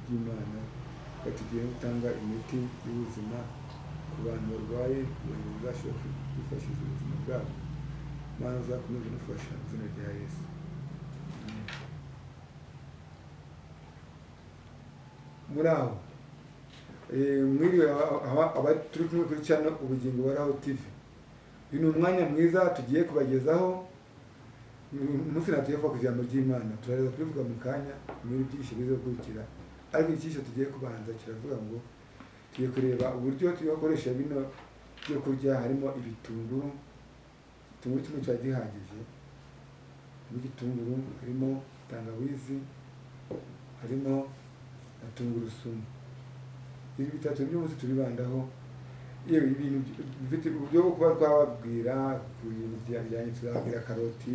ry'Imana, tugiye gutanga imiti y'ubuzima ku bantu barwaye kugira ngo bazashobore kwifashisha ubuzima bwabo. Imana izakomeze kudufasha mu izina rya Yesu. Muri aho mwiriwe aba turi kumwe kuri channel Ubugingo Buhoraho TV. Uyu ni umwanya mwiza tugiye kubagezaho umunsi natuye ku ijambo ry'Imana. Turaza kubivuga mu kanya muri byinshi biza gukurikira, ariko icyigisho tugiye kubanza kiravuga ngo tugiye kureba uburyo tugiye gukoresha bino byo kurya, harimo ibitunguru. Igitunguru kimwe kiba gihagije, harimo igitunguru, harimo tangawizi, harimo na tungurusumu. Ibi bitatu by'umunsi turibandaho. Yewe ibintu bifite uburyo bwo kuba twababwira ku bintu bijyanye, tuzababwira karoti,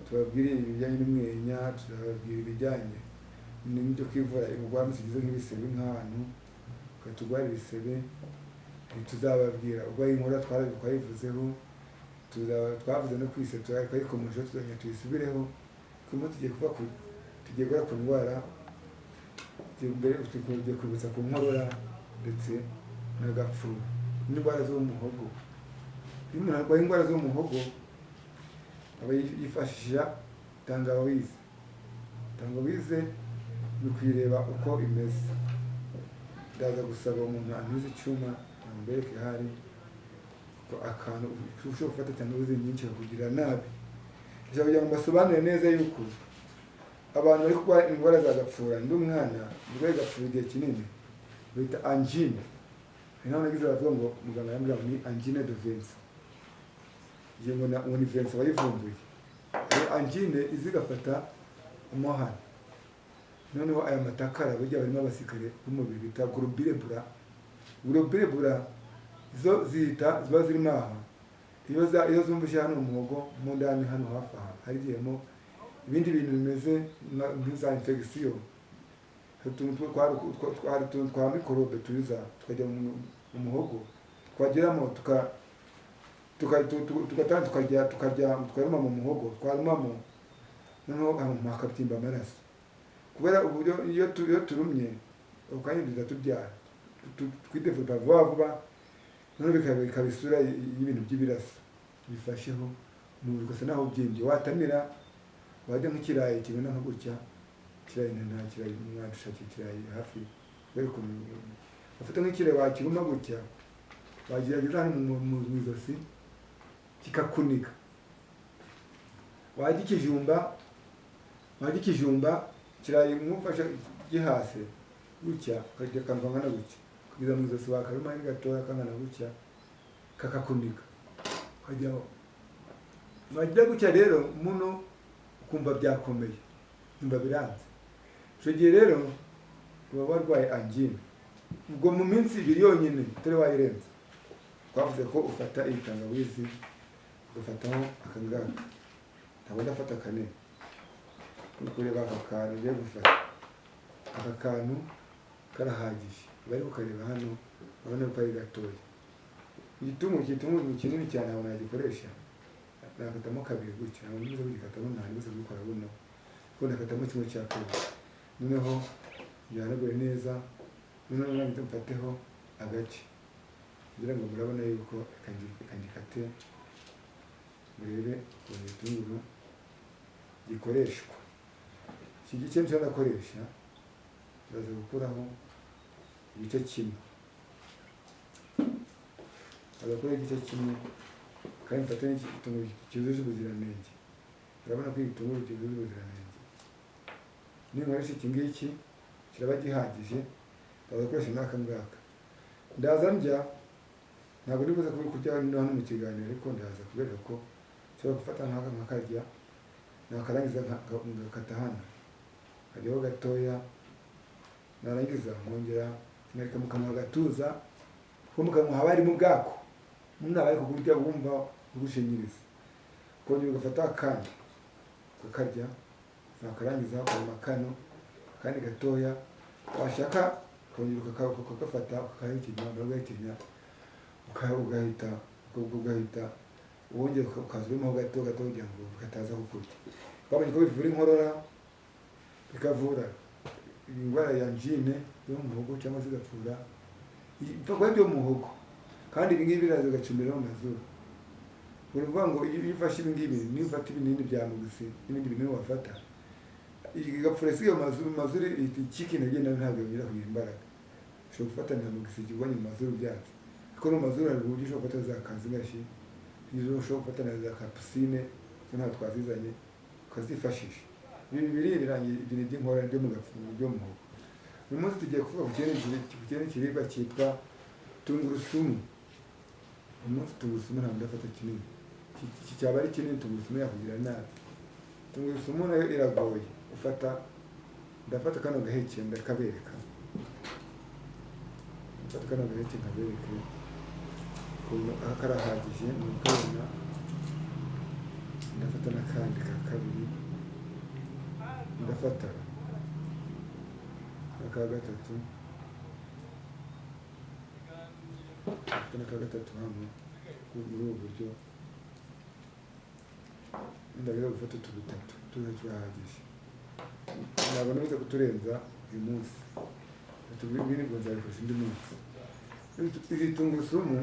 tubabwire ibijyanye n'umwenya, tuzababwira ibijyanye n'ibyo kwivura indwara zigize nk'ibisebe, nk'ahantu turwara ibisebe, tuzababwira urwaye inkorora twabivuzeho, twavuze no kwise twayikomeje, tuzongera tuyisubireho. Kuko tugiye kuva ku tugiye gukora ku ndwara, tugiye kwibutsa ku nkorora ndetse n'agapfura n'indwara zo mu muhogo. Iyo umuntu arwaye indwara zo mu muhogo aba yifashisha tangawizi. Tangawizi ni kuyireba uko imeze. Ndaza gusaba umuntu antuze icyuma ambereke hari ko akantu ushobora gufata tangawizi nyinshi akakugira nabi. Ndashaka kugira ngo mbasobanurire neza yuko abantu bari kurwara indwara za gapfura, ndi umwana ndwaye gapfura igihe kinini bita angine. Hari n'aho nagize baravuga ngo muganga yambwira ngo ni angine de Vincent, ngiye ngo ni Vincent wayivumbuye. Iyo angine iza igafata amahane, noneho aya matakara burya barimo abasirikare b'umubiri bita globule blanc. Globule blanc zo zihita ziba zirimo aha, iyo zumvise hano mu muhogo mo ndani hano hafi aha harigiyemo ibindi bintu bimeze nk'iza infection, hari utuntu twa mikorobe tuza tukajya mu muhogo, twageramo tukarya tukaruma mu muhogo, twarumamo noneho hakabyimba amaraso. Kubera uburyo iyo turumye ako kanya duhita tubyara, twidevelopa vuba vuba, noneho bikaba isura y'ibintu by'ibiraso bifasheho umubiri ugasa naho ubyimbye. Watamira wajya nk'ikirayi kibona nka gutya, ikirayi nta kirayi mwadushakira ikirayi hafi, kubera ukuntu bafata nk'ikirayi wakiruma gutya, wagerageza hano mu ijosi kikakuniga. Wajya ikijumba ikirayi nk'ufashe gihase gutya, ukajya akantu kangana gutya kugeza mu ijosi, wakaruma ari gatoya kangana gutya kakakuniga, ukajyaho. Wajya gutya rero muno ukumva byakomeye, umva biranze. Icyo gihe rero uba warwaye angine. Ubwo mu minsi ibiri yonyine utari wayirenza, twavuze ko ufata iyi tangawizi ugafataho akangaka, ntabwo ndafata kanini, uri kureba aka kantu ugiye gufata, aka kantu karahagije. Bari kukareba hano urabona ko ari gatoya. Igitunguru ni kinini cyane, ntabwo nagikoresha, nakatamo kabiri gutya, ntabwo nigeze kugikatamo, nta nigeze kubikora buno, kuko nakatamo kimwe cya kabiri. Noneho gihanagure neza, noneho nanjye mfateho agace kugira ngo murabona yuko reka ngikate, murebe ukuntu igitunguru gikoreshwa. Iki gice nicyo ndakoresha, ndaza gukuraho igice kimwe, ndaza gukuraho igice kimwe kandi mfate n'igitunguru cyujuje ubuziranenge. Urabona ko igitunguru cyujuje ubuziranenge. Ninkoresha iki ngiki kiraba gihagije, ndaza gukoresha n'aka ngaka. Ndaza ndya, ntabwo ndibuze kurya hano mu kiganiro, ariko ndaza kubereka ko nshobora gufata nk'aka nkakarya, nakarangiza ngakata hano nkajyaho gatoya, narangiza nkongera nkareka mu kanwa gatuza, kuko mu kanwa haba harimo ubwako, umuntu aba ari kukurya wumva ugushinyiriza. Ukongera ugafata akandi ukakarya, wakarangiza ukaruma kano akandi gatoya, washaka ukongera ukagafata ukakahekenya, wamara ugahekenya ugahita wongera ukaza urimo gato gato kugira ngo kataza kukurya. Twabonye ko bivura inkorora, bikavura Indwara ya angine yo mu muhogo, cyangwa se igapfura, ipfa kuba ibyo mu muhogo. Kandi ibi ngibi biraza bigacumbira mu mazuru. Uravuga ngo iyo ufashe ibi ngibi, niyo ufata ibinini bya mugisi n'ibindi binini wafata, igapfura isigaye mu mazuru, mu mazuru ihita icika intege, nayo ntabwo yongera kugira imbaraga. Ushobora gufata na mugisi ikigwanya mu mazuru byanze, ariko no mu mazuru hari uburyo ushobora gufata za kanzingashi, izo ushobora gufata na za kapusine, zo ntabwo twazizanye, ukazifashisha. Ibi bibiri birangiye, ibintu by'inkorora byo mu gafungo, byo mu muhogo. Uyu munsi tugiye kuvuga ku kindi kiribwa cyitwa tungurusumu. Uyu munsi tungurusumu ntabwo ndafata kinini, iki cyaba ari kinini, tungurusumu yakugira nabi. Tungurusumu nayo iragoye. Ufata, ndafata kano gaheke ndakabereka, ndafata kano gaheke nkabereke ukuntu aka karahagije, ni ukabona. Ndafata n'akandi ka kabiri, ndafata n'aka gatatu, ndafata n'aka gatatu hano muri ubu buryo. Ndabona gufata utu dutatu tuba turahagije, ntabwo nabuze kuturenza uyu munsi. Ibindi ngo nzabikoresha undi munsi. Iyi tungurusumu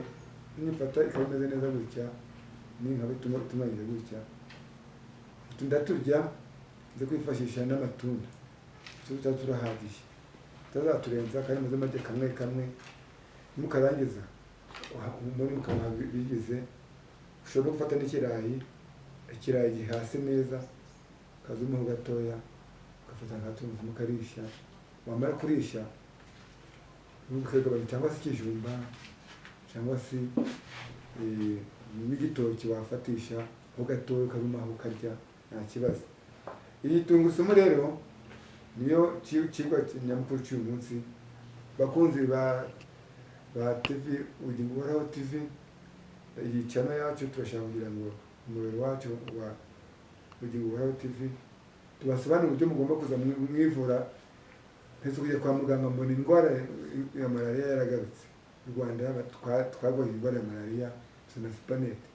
nifata ikaba imeze neza gutya, ninkaba itunganyije gutya, utu ndaturya, nze kwifashisha n'amatunda. Utu tuba turahagije, tutazaturenza, kandi muze murye kamwe kamwe, mukarangiza muri mukaba bigize. Ushobora no gufata n'ikirayi, ikirayi gihase neza, ukazumaho gatoya, ugafata nka tungurusumu ukarisha. Wamara kurisha ukagabanya, cyangwa se ikijumba, cyangwa se n'igitoki wafatisha ho gatoya, ukarumaho ukarya, nta kibazo. Iyi tungurusumu rero niyo kigwa nyamukuru cy'uyu munsi. Bakunzi ba TV Ubugingo Buhoraho TV, iyi channel yacu, turashaka kugira ngo umuriro wacu wa Ubugingo Buhoraho TV tubasobanurire uburyo mugomba kuza mwivura. Ntese kujya kwa muganga mbona indwara ya malariya yaragarutse mu Rwanda. Twarwaye indwara ya malariya na supanete.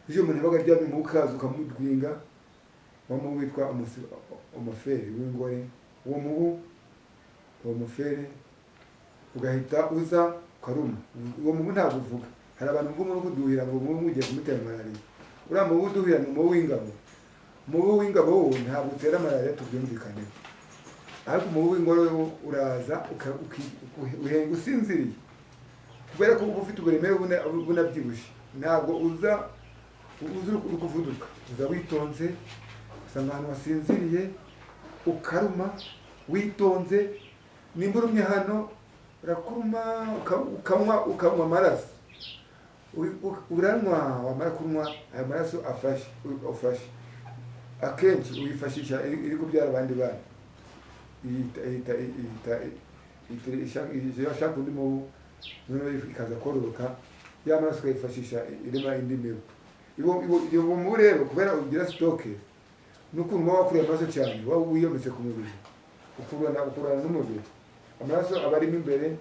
Iyo umuntu yabaga aryamye mu kazi ukamudwinga, wa mubu witwa umuferi w'ingore, uwo mubu, uwo mufere ugahita uza ukaruma. Uwo mubu ntabwo uvuga. Hari abantu bumva no kuduhira ngo umubu ugiye kumutera malariya. Uriya mubu uduhira ni umubu w'ingabo. Umubu w'ingabo wo ntabwo utera malariya, tubyumvikaneho. Ariko umubu w'ingore wo uraza uhenga usinziriye, kubera ko uba ufite uburemere bunabyibushye, ntabwo uza uri kuvuduka, uza witonze, usanga ahantu wasinziriye ukaruma witonze. Nimba urumye hano urakuruma, ukanywa amaraso, uranywa, wamara kunywa ayo maraso ufashe, akenshi uyifashisha iri kubyara abandi bana. Ihita ishaka undi mubu, noneho ikaza kororoka, ya maraso ukayifashisha irema indi mibu. Iyo mubu rero, kubera ugira stock n'ukuntu uba wakuriye amaraso cyane, uba wiyometse ku mubiri, ukurana n'umubiri, amaraso aba arimo imbere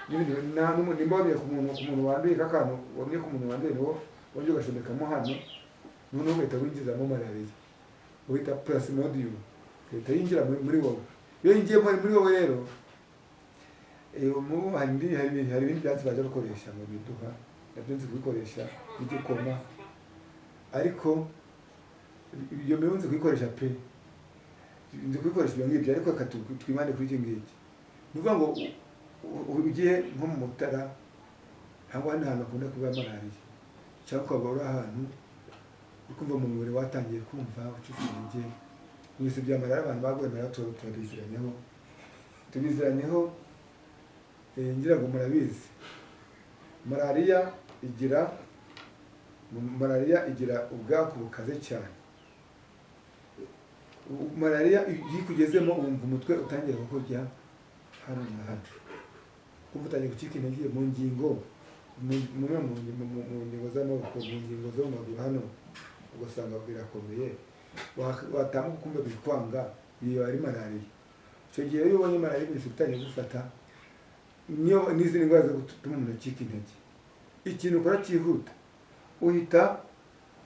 n'ibindi. Nimba wabonye ku muntu wanduye kakantu, wabonye ku muntu wanduye, niwo wongera ugashomekamo hano, noneho ugahita winjizamo malariya uhita plasmodium, igahita yinjira muri wowe. Iyo yinjiye muri wowe rero, umubu, hari ibindi byatsi baje bakoresha mu biduha, nabyo nzi kubikoresha n'igikoma, ariko ibyo mibu nzi kubikoresha pe, nzi kubikoresha ibyo ngibyo. Ariko reka twibande kuri iki ngiki. Ni ukuvuga ngo ugiye nko mu Mutara cyangwa ahandi hantu hakunda kuba malariya, cyangwa ukaba uri ahantu ukumva mu mubiri watangiye kumva ucitse intege, mwese bya malariya, abantu baguye malariya turabiziranyeho, tubiziranyeho, ngira ngo murabizi. Malariya igira ubwaku bukaze cyane. Malariya iyo ikugezemo wumva umutwe utangiye kukurya hano na hano, kumva utangiye gucika intege mu ngingo, mu ngingo z'amaboko, mu ngingo zo mu maguru hano, ugasanga birakomeye. Watambuka ukumva bikwanga. Iyo ari malariya. Icyo gihe iyo ubonye malariya wese utangiye gufata, niyo n'izindi ndwara zo gutuma umuntu acika intege, ikintu ukora cyihuta, uhita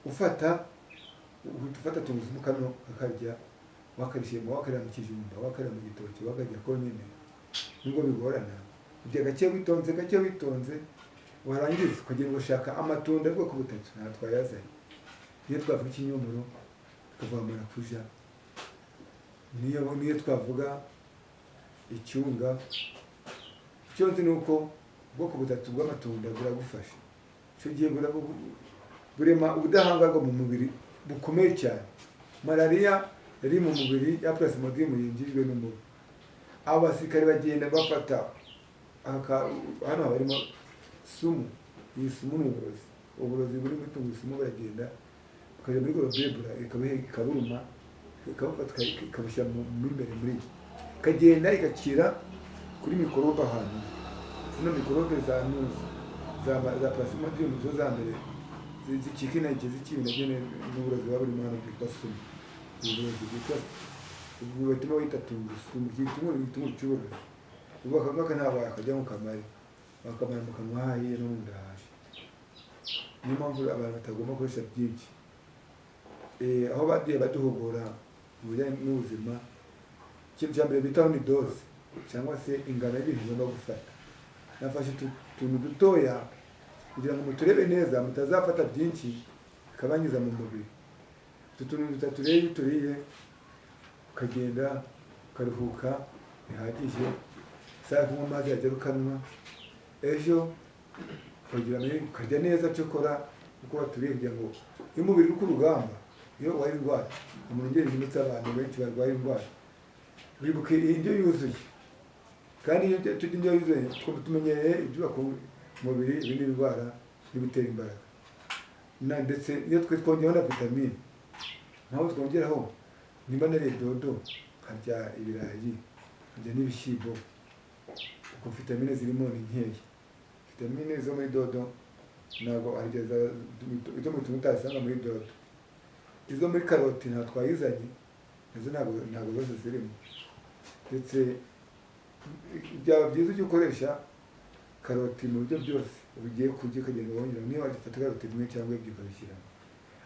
ufata tungurusumu kano ukakarya. Wakarishyemo, wakarira mu kijumba, wakarira mu gitoki, wakarya konyine, nubwo bigorana, urya gake witonze, gake witonze, warangiza ukagenda ugashaka amatunda y'ubwoko butatu. Ntabwo twayazanye. Niyo twavuga ikinyomoro, tukavuga marakuja, niyo twavuga icyunga. Icyo nzi ni uko ubwoko butatu bw'amatunda buragufasha. Icyo gihe burema ubudahangarwa mu mubiri bukomeye cyane. Malariya yari mu mubiri ya plasmodium yinjijwe n'umubu, abo basirikare bagenda bafata hano haba harimo sumu. Iyi sumu ni uburozi, uburozi buri muri tungurusumu buragenda bukajya muri globule blanc, ikaburuma, ikabufata, ikabushyira mu imbere muri yo, ikagenda igakira kuri mikorobe. Ahantu zino mikorobe za nuzi za plasmodium zo za mbere zicika intege, zicika intege n'uburozi buba burimo hano bwitwa sumu. Uburozi bwitwa batuma wita tungurusumu, igitunguru, igitunguru cy'uburozi. Ubwo aka ngaka ntabwo wakajya mu kamari, wakamara mu kanwa hahiye no mu nda haje. Niyo mpamvu abantu batagomba gukoresha byinshi. Aho bagiye baduhugura mu bijyanye n'ubuzima, ikintu cya mbere bitaho ni dose, cyangwa se ingano y'ibintu ugomba gufata. Nafashe utu tuntu dutoya kugira ngo muturebe neza, mutazafata byinshi bikabangiza mu mubiri. Utu tuntu dutatu rero, iyo uturiye, ukagenda ukaruhuka bihagije, isaha yo kunywa amazi yagera ukanywa, ejo ukagira ukarya neza. Cyokora uko baturiye, kugira ngo iyo umubiri uri ku rugamba, iyo urwaye indwara, umuntu ungera indutse, abantu benshi barwaye indwara bibuka indyo yuzuye. Kandi iyo turya indyo yuzuye, tumenyereye ibyubaka umubiri, ibindi ndwara n'ibitera imbaraga, na ndetse iyo twe twongeraho na vitamine. Mpamvu twongeraho, nimba nariye dodo, nkarya ibirayi, nkarya n'ibishyimbo, kuko vitamine zirimo ni nkeya. Vitamine zo muri dodo ntabwo hari izo mu tuntu utasanga muri dodo. Izo muri karoti ntabwo twayizanye, nazo ntabwo zose zirimo. Ndetse byaba byiza ujya ukoresha karoti mu buryo byose ugiye kurya, ukagenda wongera, niba wagifata karoti imwe cyangwa ebyiri ukabishyiramo.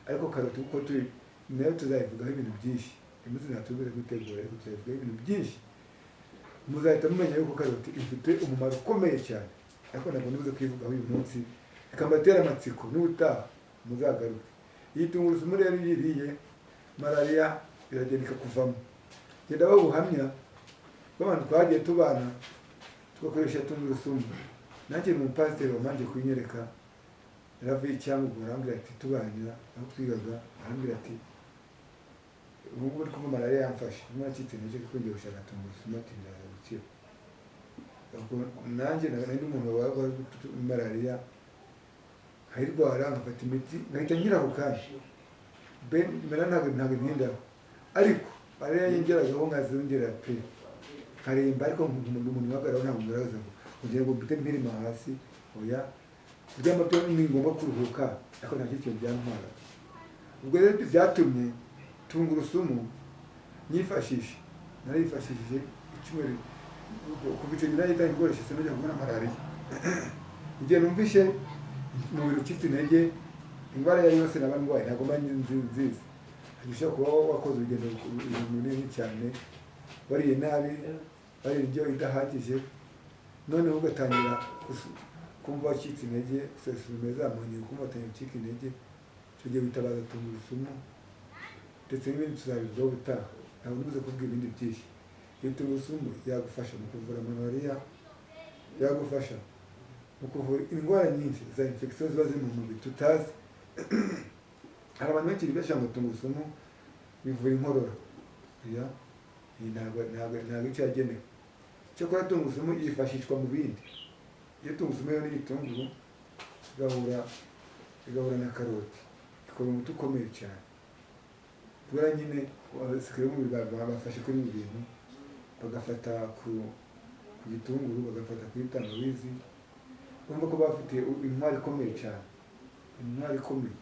Ariko karoti, kuko turi nayo tuzayivugaho ibintu byinshi, iminsi ntabwo turi gutegura, ariko tuzayivugaho ibintu byinshi, muzahita mumenya yuko karoti ifite umumaro ukomeye cyane. Ariko ntabwo nibuze kuyivugaho uyu munsi, reka mbatere amatsiko, n'ubutaha muzagaruke. Iyi tungurusumu rero, iyo uyiriye, malariya iragenda ikakuvamo. Genda babuhamya bw'abantu twagiye tubana tugakoresha tungurusumu. Nanjye ni umupasiteri wamanje kuyinyereka, yaravuye i Cyangugu, arambwira ati, tubanye aho twigaga, arambwira ati: "Ubu ngubu uri kumva malariya yamfashe, niba nacitse intege kuko ngiye gushaka tungurusumu," ati "biraza gukira." Ubwo nanjye nari umuntu wabaga malariya nkayirwara, nkafata imiti, nkahita nkira ako kanya. Mera ntabwo ntindaho, ariko malariya yengeragaho nkazongera pe, nkaremba. Ariko umuntu uhagararaho ntabwo ngaragaza ngo kugira ngo mpite mpirima hasi, oya. Kuryama byo ni ngombwa kuruhuka, ariko nta kindi kintu byantwaraga. Ubwo rero byatumye tungurusumu nyifashisha, narayifashishije icyumweru. Kuva icyo gihe nayitangiye gukoresha, sinajya kubona malariya. Igihe numvishe umubiri ucitse intege, indwara iyo ari yose naba ndwaye, ntabwo mba nzizi. Ushobora kuba wakoze urugendo runini cyane, wariye nabi, wariye indyo idahagije, noneho ugatangira kumva wacitse intege, sesume zamunye, kumva watangiye gucika intege. Icyo gihe witabaza tungurusumu, ndetse n'ibindi tuzabivugaho ubutaha. Ntabwo nibuze kuvuga ibindi byinshi. Iyi tungurusumu yagufasha mu kuvura malariya, yagufasha mu kuvura indwara nyinshi za infection ziba ziri mu mubiri tutazi. Hari abantu benshi bibeshya ngo tungurusumu bivura inkorora. Oya, iyi ntabwo icyo yagenewe. Cyakora tungurusumu yifashishwa mu bindi. Iyo tungurusumu yo n'igitunguru igahura na karoti, ikora umuti ukomeye cyane. Kubera nyine abasirikare b'umubiri bafashe kuri ibi bintu, bagafata ku gitunguru, bagafata kuri tangawizi, urumva ko bafite intwari ikomeye cyane, intwari ikomeye.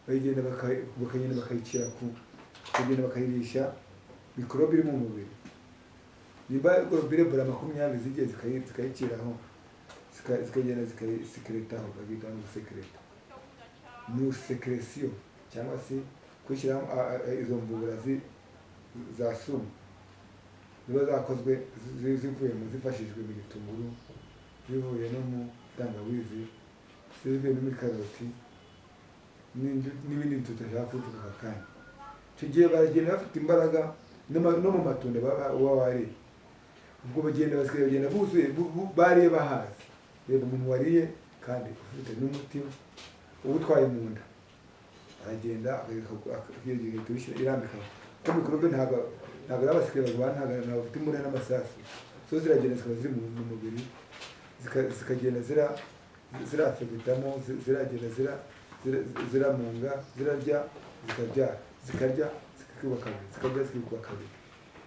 Bayigenda bakagenda bakayicira ku bakagenda bakayirisha mikorobe iri mu mubiri. Nimba globule blanc 20 zigiye zikayiciraho, zikagenda zikayisekeretaho, babita ngo gusekereta, ni sécrétion, cyangwa se kwishyiraho izo mvubura. za sumu ziba zakozwe zivuye mu zifashishijwe mu gitunguru, zivuye no mu tangawizi, zivuye no muri karoti n'ibindi tutashaka kubivuga aka kanya. Icyo gihe baragenda bafite imbaraga no mu matunda baba wariye. Ubwo bagenda basigaye bagenda buzuye, bariye bahaze. Reba umuntu wariye kandi ufite n'umutima uwutwaye mu nda, aragenda akigenda irambika. Kuko mikorobe ntabwo ari abasigaye barwana, ntabwo bafite imbunda n'amasasu. Zo ziragenda zikaba ziri mu mubiri, zikagenda zirafegitamo, ziragenda ziramunga, zirarya, zikabyara, zikarya, zikikuba kabiri, zikarya, zikikuba kabiri.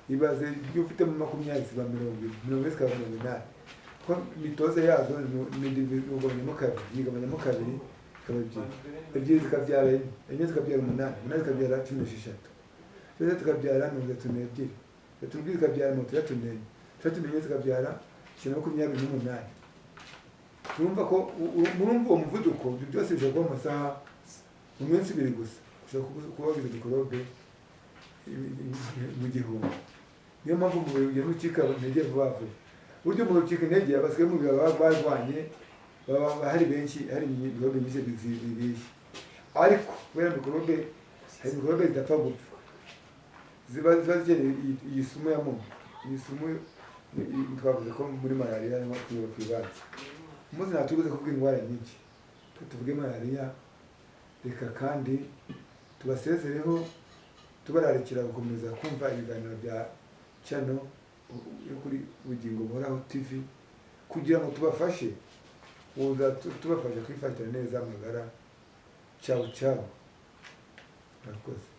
Ibaze iyo ufite mu 20 ziba 40, 40 zikaba 80. Kuko mitoze yazo ni ugabanyamo kabiri, yigabanyamo kabiri, ikaba ebyiri, ebyiri zikabyara enye, enye zikabyara 8, 8 zikabyara 16, 16 zikabyara 32, 32 zikabyara 64, 64 zikabyara 128. Urumva ko murumva uwo muvuduko, ibyo byose bishobora kuba mu masaha, mu minsi ibiri gusa, ushobora kuba wagize mikorobe mu gihumbi. Niyo mpamvu umubiri ugenda ucika intege vuba vuba. Burya umubiri ucika intege, abasigaye mu mubiri baba barwanye, baba hari benshi, hari mikorobe nyinshi zibishe. Ariko kubera mikorobe, hari mikorobe zidapfa gupfa, ziba zikeneye iyi sumu ya mumu. Iyi sumu twavuze ko muri malariya niho twibanze. Umunsi ntabwo tubuze kuvuga indwara nyinshi, tuvuge malariya. Reka kandi tubasezereho, tubararikira gukomeza kumva ibiganiro bya channel yo kuri Bugingo Buhoraho TV, kugira ngo tubafashe tubafashe kwifatira neza amagara. Ciao ciao, murakoze.